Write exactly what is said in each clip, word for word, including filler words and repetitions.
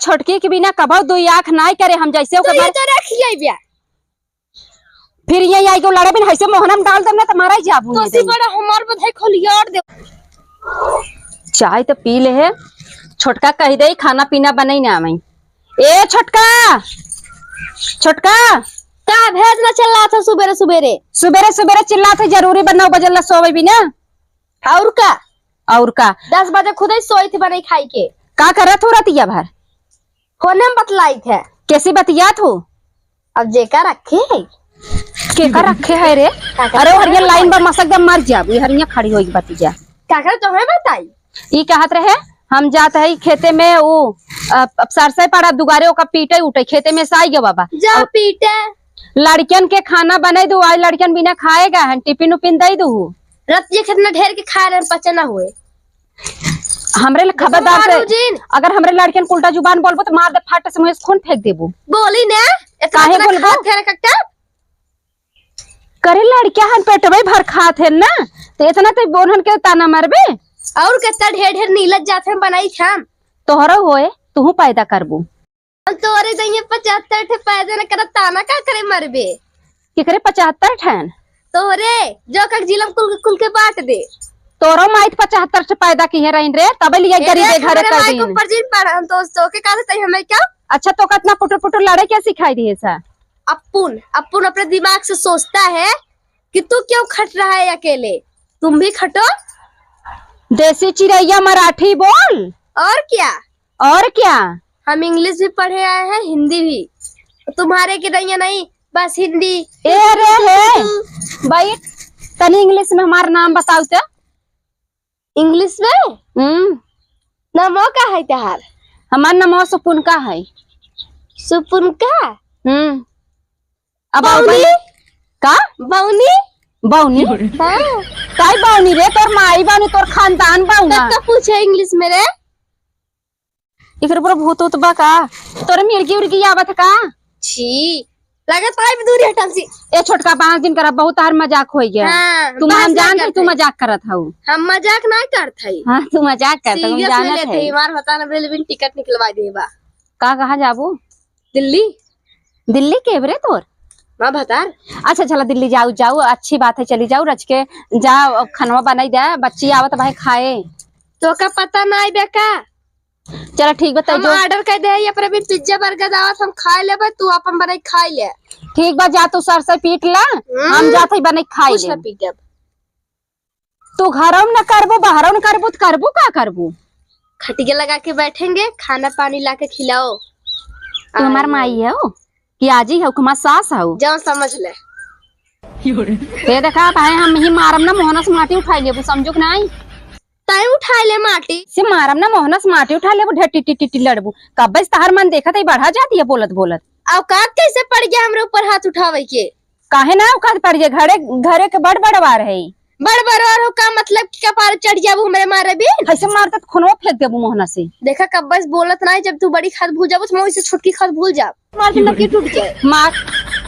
छोटकी के बिना कबो दुई आँख नाई करे हम, जैसे तो ओकर ये मारे तो रखिए बिया। फिर ये आई के लड़े बिन, ऐसे मोहना में डाल देम ना, तो मारा ही जाबू तो नहीं सी देम। बड़ा हमार बधाई खोलियार दे। चाय तो पी ले है, छोटका कह दे खाना पीना बनई ना आवई। ए छोटका, छोटका। का भेज ना चिल्लात हो सुबेरे सुबेरे? सुबेरे सुबेरे चिल्लात है, जरूरी बा, नौ बजे ला सोवे भी ना। और का? और का? दस बजे खुदे सोई थी बनई खाई के। का करत हो रतिया भर? फोने में बतलाई थे। कैसी बतियात हो? अब जेका रखे है। केका रखे है रे? का अरे, ओ हरिया लाइन बा, मसक दे मर जाब, ये हरिया खड़ी होई बतिया। काका तोहे बताई? ई कहत रहे, हम जात है खेते में, उ, अ, अब सरसई पड़ा दुगारे, ओका पीटे उठे, खेते में साई गवा बा। जा और पीटे। लड़कियन के खाना बनाई दू, आज लड़कियन बिना खाएगा हन, टिफिन उफिन दे दू। रतिया कितना ढेर के खाए रहे, पचे ना हुए। हमरे ले खबरदार से, मारू जिन। अगर हमरे लड़कियन के उल्टा जुबान बोलबो तो मार दे, फाटे से मुँह से खून फेंक देबो। बोली ना, इतना काहे इतना बोलबो? खात है रे कक्का। करे लड़किया हन पेटवे भर खात है ना, तो इतना तो बोलन के ताना मरबे। और कितना ढेर ढेर नीलत जात है बनाई खाम। तोहरो होए, तुहू पैदा करबू। हम तोरे जइए पचहत्तर ठे पैदा न करत, ताना का करे मरबे? केकरे पचहत्तर ठन? तोरे, जो कक जिलम कुल, कुल के बाँट दे। तोरो माई त पचहत्तर ठे पैदा किहे रहिन रे, तबे लिया ए गरीबे रे, घरे हमरे कर माई को दीन। ऊपर जिन पड़, हम तो, तो के कहते हैं हमें क्या? अच्छा, तो कितना पुटुर पुटुर लड़े क्या सिखाई दिए सा? अपुन, अपुन अपने दिमाग से सोचता है कि तू क्यों खट रहा है अकेले, तुम भी खटो। देसी चिरैया मराठी बोल। और क्या? और क्या? हम इंग्लिश भी पढ़े आए हैं, हिंदी भी। तुम्हारे की नैया नहीं, बस हिंदी। ए रे हे, बैठ, तनी इंग्लिश में हमार नाम बताऊ तो। इंग्लिश में? हम्म। नमो का है तहार? हमार नमो सुपुन का है। सुपुन का? हम्म। अब बौनी? बौनी? का? बौनी? बौनी? हाँ। काई बौनी रे? तोर माई बौनी, तोर खानदान बौना। तब तो पूछे इंग्लिश में रे। एकरे ऊपर भूत उत बा का? तोरे मिर्गी उर्गी आवत का? छी, लागत है दूरी हटल सी। ए छोटका, बांस दिन करा, बहुत तार मजाक होई गया। हाँ, तू बांस हम ना जानत है, करत तू है। मजाक करत हऊ। हम मजाक ना करत है। हाँ, तू मजाक करत हऊ, हम सीरियस में जानत लेत है। है। हमार बता ना, रेलवे टिकट निकलवा दे बा। का, कहाँ जाबू? दिल्ली। दिल्ली के बरे तोर? माँ भतार। अच्छा, चला दिल्ली जाऊ, जाऊ, अच्छी बात है, चली जाऊ, रच के जाओ, अब खनवा बनाई दे, बच्ची आवत भाई खाए। तो का पता ना आई बे का? चला ठीक बा, तै हम जो ऑर्डर कर दे, ये पर अभी पिज्जा बर्गर आवत, हम खा लेबे, तू अपन बनाई खा ले। ठीक बा, जा तू सरसों पीट ला, हम्म। हम जात है बनाई खा कुछ ले। ना पीटब। तू घरौ न करबू, बहरौ न करबू, त करबू का करबू? खटिया लगा के बैठेंगे, खाना पानी ला के खिलाओ। तू हमार आई माई हो। हो कि आजी हो कि हमार सास हो? जौन समझ ले। ये देखा भाई, हम ही मारम ना, मोहना से माटी उठाई लेबू, समझू कि नहीं? तय उठाई ले माटी। से मारम ना, मोहना से माटी उठाई लेबू, ढेर टिटी टिटी लड़बू। कब्बे से तहार मन देखत है, बढ़ा जाती है बोलत बोलत। औकात कैसे पड़ गया हमरे ऊपर हाथ उठावे के? काहे ना औकात पड़ जाए? घरे, घरे के बड़ बड़वार है। बड़ बड़वार हो का मतलब कि कपार चढ़ जाबू हमरे मारे भी? ऐसे मारते तो खूनवा फेंक देबू मोहना से। देखा कब्बे से बोलत ना है, जब तू बड़ी खाद भूल जाबू तो मैं वैसे छोटकी खाद भूल जाब। मार के लकीर टूट जाए। मार,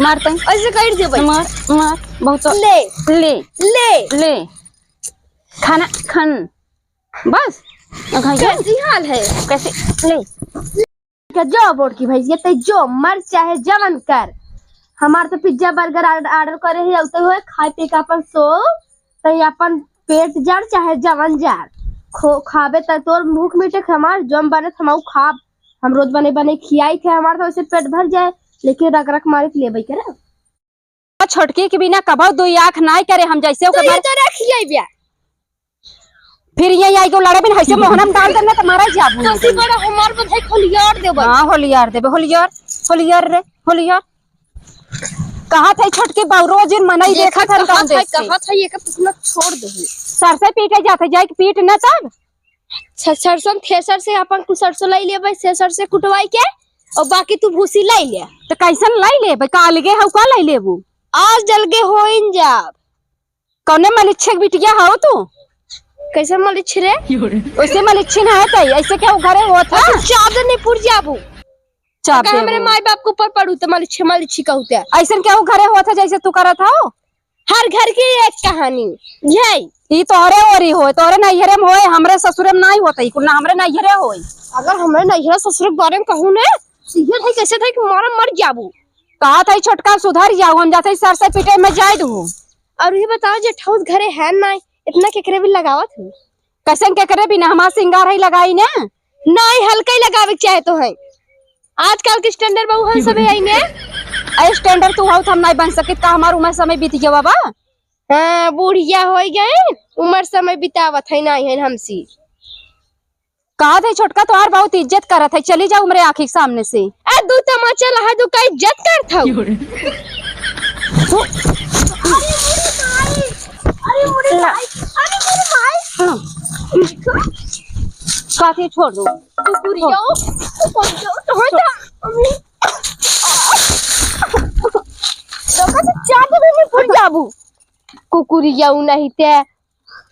मार तंग। ऐसे कर देबे। मार, मार, बहुत ले। ले। ले। ले। खाना, खान। बस। कैसी हाल है? कैसे? ले। के जो बोड़ की भैंसिया, तै जो मर चाहे जवन कर, हमार तो पिज्जा बर्गर आर्डर, आर्डर करे ही, औते हुए खाए पी के अपन सो, तै अपन पेट जाड़ चाहे जवन जाड़, खो, खाबे त तोर भूख मिटे, हमार जौन बने त हमहू खाब। हम रोज बने बने खियाई थे, हमार तो वैसे पेट भर जाए, लेकिन रख रख मारे के लेबे करे। छोटकी के बिना कबो दुई आँख नाई करे हम, जैसे तो ओकर ये मारे तो रखिए बिया। फिर ये आई के लड़े बिन, ऐसे मोहना में डाल देना तो मारा जाबू तो नहीं सी देना। बड़ा हमार बधाई खोलियार देबे। हाँ, होलियार देबे, होलियार, होलियार रे, होलियार। कहाँ थे छोटकी बाऊ, रोज इन मनई देखा देखत हन कहाँ कौन थे, देख से। कहाँ थे, ये का पूछना छोड़ दे। सरसों पीटे जाते, जाए के पीट न तब। छ-, सरसों थ्रेसर से अपन कुछ सरसों लाई लेबे, थ्रेसर से कुटवाई के, और बाकी तू भूसी लाई ले। तो कैसन लाई लेबे? का अलगे हऊ, का लाई लेबू? आज जलगे होइन जाब। कौने मलिच्छे के बिटिया हऊ तू? कैसे मलिच्छे रे? वैसे मलिच्छे ना है तई, ऐसे केहू घरे होत है? अच्छा, चादर नहीं पुर जाबू। चाप का देबू। हमरे माई बाप के ऊपर पड़ू त मलिच्छे, मलिच्छी कहू ते। ऐसन केहू घरे होत है जैसे तू करत हऊ? हर घर की एक कहानी। यही। ई तोहरे ओरी होय, तोहरे नैहरे में होय, हमरे ससुरे में नाहीं होत, ई कुल ना हमरे नैहरे होय। अगर हमरे नैहरे ससुरे के बारे में कहू ने, तो ये है कैसे था कि मारा मर जाबू। कहा था छोटका सुधर जाऊ, हम जाते सरसों पीटे में जाए दू। और ये बताओ जे ठौस घरे है ना, इतना केकरे भी लगावत हो? कैसन केकरे भी ना, हमार सिंगार है लगाई ना। नहीं, हल्का ही लगावे के चाहे तो है। आजकल के standard बहू हम सभी आई ने। अरे standard तू हो, हम नहीं बन सकित का, हमार उम्र समय बीत गया बाबा। हाँ, बुढ़िया हो गए, उम्र समय बितावत है नहीं है हमसी। कहा थे छोटका तोहार बहुत इज्जत करत है, चली जाओ हमरे आँखी के सामने से। ए, दू तमाचा लहा दू का इज्जत करत हऊ। अरे मोरे माई, अरे मोरे माई, अरे मोरे माई। हाँ। काफी छोड़ दो। कुकुरिया, कुकुरिया, तो है तो। तो का तो चाट में फूट जाबू। कुकुरिया उ नहीं ते।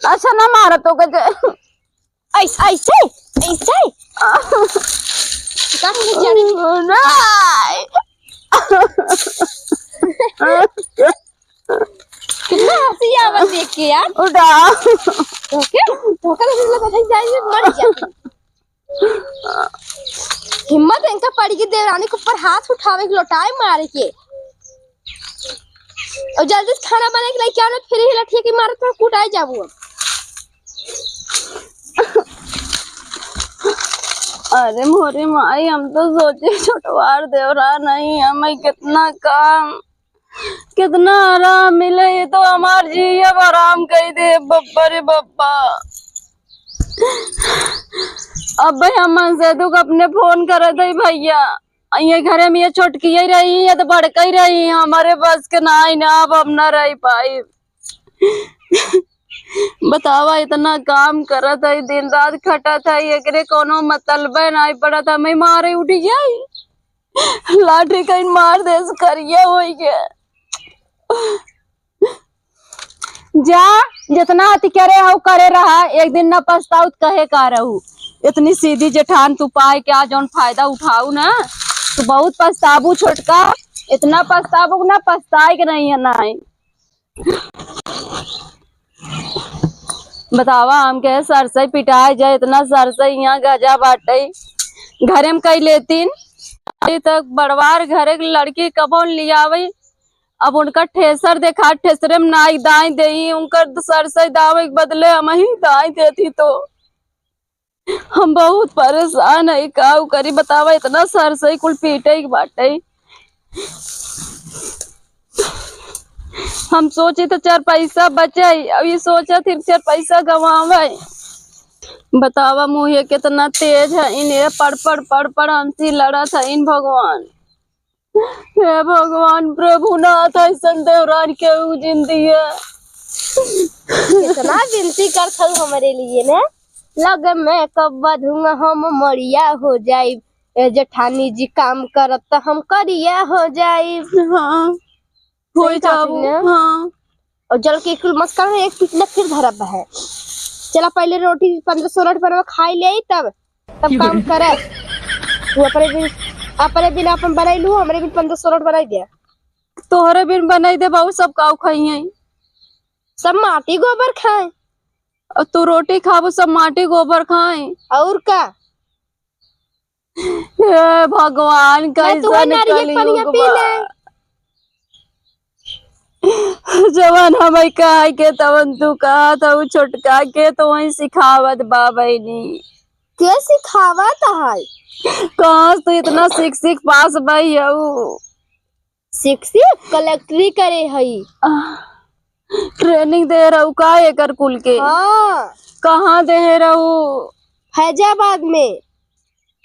अच्छा ना मारा तो के। ऐस-, ऐसे, ऐसे। का बोले जाने? नहीं। कितना हंसी आवत देख के यार। उठा। ओके, तो का लगा था जाए मर जाती। हिम्मत इनका पड़ी कि देवरानी के ऊपर हाथ उठावे के, लोटाए मारे के। और जल्दी से खाना बना के लेके आओ ना, फिर ही लठिया के मारत में कुटाए जाबू अब। अरे मोरे माई, हम तो सोचे छोटवार देवरा नहीं, हमें कितना काम, कितना आराम मिले, ये तो हमार जी अब आराम कई दे, बप्पा रे बप्पा। अब भाई हम मनसेधु को अपने फोन करत है भैया, ये घरे में ये छोटकी ही रही, ये तो बड़का ही रही, हमारे बस के ना आई ना, अब हम ना रह पाई। बतावा, इतना काम करत है, दिन रात खटत है, एकरे कोनो मतलबे नाई पड़त, हमें मारे उठ जाई, लाठी कहीं मार दे, करिया होई के। जा, जितना अति करे हऊ करे रहा, एक दिन न पछताउत कहे का रहू। इतनी सीधी जेठान तू पाए के आज जौन फायदा उठाऊ ना, तो बहुत पछताबू छोटका, इतना पछताबू ना, पछताए के नहीं है ना। बतावा, हमके सरसई पिटाए जाए, इतना सरसई यहाँ गजा बाटे, घरे में कई लेतीन। अभी तक बड़वार घरे के लड़की कबहुन लियावे, अब उनका ठेसर देखा, ठेसरे में नाई दाई देई, उनकर सरसई दावे के बदले हम ही दाई देती तो। हम बहुत परेशान है, काऊ करी बतावा, इतना सरसई कुल पीटे के बाटे। हम सोची तो चार पैसा बचाई, अब ये सोचा फिर चार पैसा गवावे। बतावा, मुँहे कितना तेज है, इन्हें पड़ पड़ पड़ पड़ हमसे लड़त है इन भगवान। हे भगवान प्रभुनाथ, ऐसन देवरान केहू जिन दिया। कितना विनती करत हऊ हमरे लिए ने, लग में कब बधुआ हम मरिया हो जाइब। ए जेठानी जी काम करब त हम करिया हो जाइब। हाँ, हो सही कहत जाबू, हई ना? हाँ। और जल के कुल मस्का में एक पिछले फिर धरब है। चला पहले रोटी पन्द्रह सौ रोटी बनवा खाई ले आई, तब तब काम करे। तू अपने बिन, अपने बिन अपन बनाई लू, हमरे बिन पन्द्रह सौ रोटी बनाई दे। तोहरे बिन बनाई दे बाबू, सब काऊ खाई हैं। सब माटी गोबर खाए। और तू रोटी खाबू, सब माटी गोबर खाए। और का? हे भगवान, मैं तू कैसन नारियल पनिया कलयुग पी बा। ले। जवन हमें कहे के तवन तू कहत हऊ, छोटका के तो वही सिखावत बा बहिनी। के सिखावत है? कहाँ से तू इतना सीख सीख पास भई हऊ? सीख सीख कलेक्टरी करे हई। आह, training दे रहू का एकर कुल के? हाँ। कहाँ दे रहू? फैजाबाद में।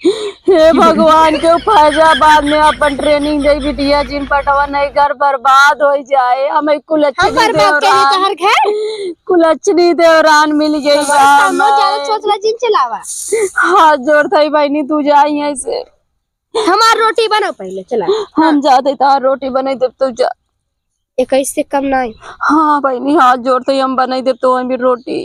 हे भगवान, के फैजाबाद में अपन training दे बिटिया, जिन पटवा नहीं, घर बर्बाद हो जाए। हमें कुलच्छनी हम बर्बाद देवरान, करी तोहर घर? कुलच्छनी देवरान मिल गई हमारे बा सामने हमें। ज्यादा चोचला जिन चलावा। हाथ जोड़त हई बहिनी, तू जा यहाँ से। हमार रोटी बनाओ पहले, चला। हम जाते तोहार रोटी बनाई देब, तू जा। इक्कीस से कम नहीं। हाँ बहिनी, हाथ जोड़त हई, हम बनाई देब तो हम भी रोटी।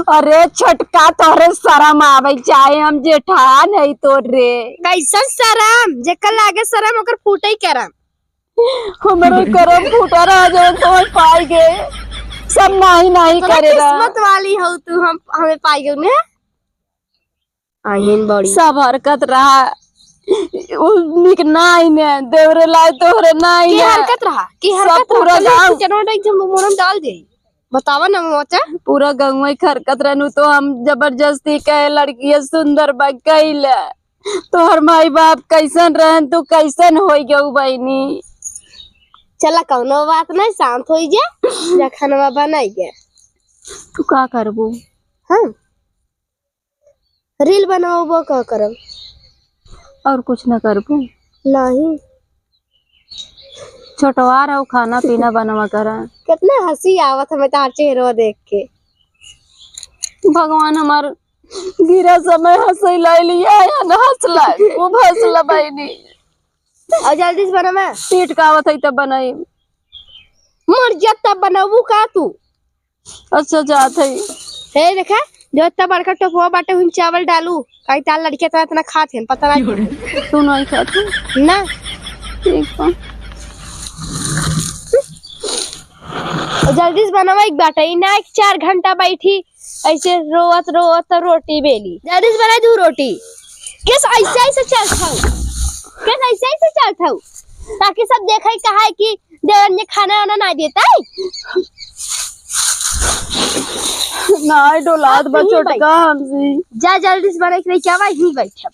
अरे छोटका, तोहरे शरम आवे चाहे, हम जेठान है तोरे। कैसन शरम? जेकर लागे शरम ओकर फूटे करम। हमरो करम फूटा रहा जवन तोहे पाई गए। सब नाही नाही करे रहा। किस्मत वाली हो तू, हम, हमें पाई गयो ने। आहिन बड़ी। सब हरकत रहा, उ निक नाही ने, देवरे लाए तोहरे नाही ने। हरकत रहा? की हरकत रहा? पूरा गाँव। चलो ना, एकदम मोरम डाल दे। बतावा ना मोचा। पूरा गंगवा के हरकत रहनु तो हम जबरदस्ती कहे लड़किया सुंदर बा कइले। तोहर माई बाप कैसन रहन, तू कैसन होई गऊ बहिनी? चला कौनो बात नहीं, शांत होई जा, जा खानवा बनाई जा। तू का करबू? हम reel बनाबो, का करब? और कुछ ना करबू? नहीं। छोटवार हो, खाना पीना बनवा करा। कितना हंसी आवत हमें तार चेहरो देख के। भगवान हमार गिरा समय हंसई लाइली, आया न हंसला, खूब हंसला बहिनी। और जल्दी से बनावा। पीट का आवत है तब बनाई। मर जा तब बनाबू का तू? अच्छा, जात है। हे देखा, जो इतना बड़का टोपवा बाटे, उहिन चावल डालू, काहे तार लड़किया इतना, इतना खात हन, पता नहीं। तू नहीं खात है? ना। ठीक बा। जल्दी से बनावा एक बाटे, ई ना एक चार घंटा बैठी, ऐसे रोवत रोवत रोटी बेली। जल्दी से बनाई दू रोटी। केस ऐसे ऐसे चलत हऊ? केस ऐसे ऐसे चलत हऊ? ताकि सब देखे, कहा है कि देवर ने खाना वाना ना देता है। नाय डोलात बा छोटका हमसे। जा जल्दी से बना के लेके आवा, यहीं बैठब,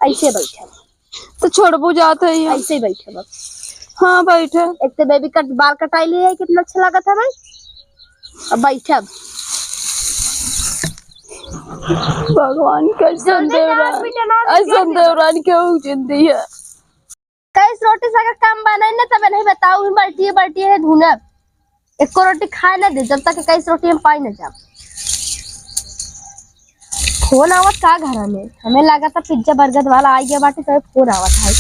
ऐसे बैठब। तो छोड़बू जात है ये। ऐसे ही बैठब अब। हाँ, बैठे। एक तो baby cut बाल कटाई लिए है, कितना अच्छा लागत है भाई। अब बैठब। भगवान कैसन देवरान, ऐसन देवरान केहू जिंदगी है। कईस रोटी से अगर कम बनाई ना, तब नहीं बताऊ, हम बल्टिए बल्टिए है धुनब। एको रोटी खाए ना दे, जब तक कईस रोटी हम पाई ना जाब। फोन आवत का घर में? हमें लागत है पिज्जा बर्गर वाला आ गया बाटे, तो फोन आवत है।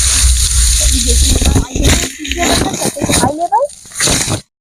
पिज्जा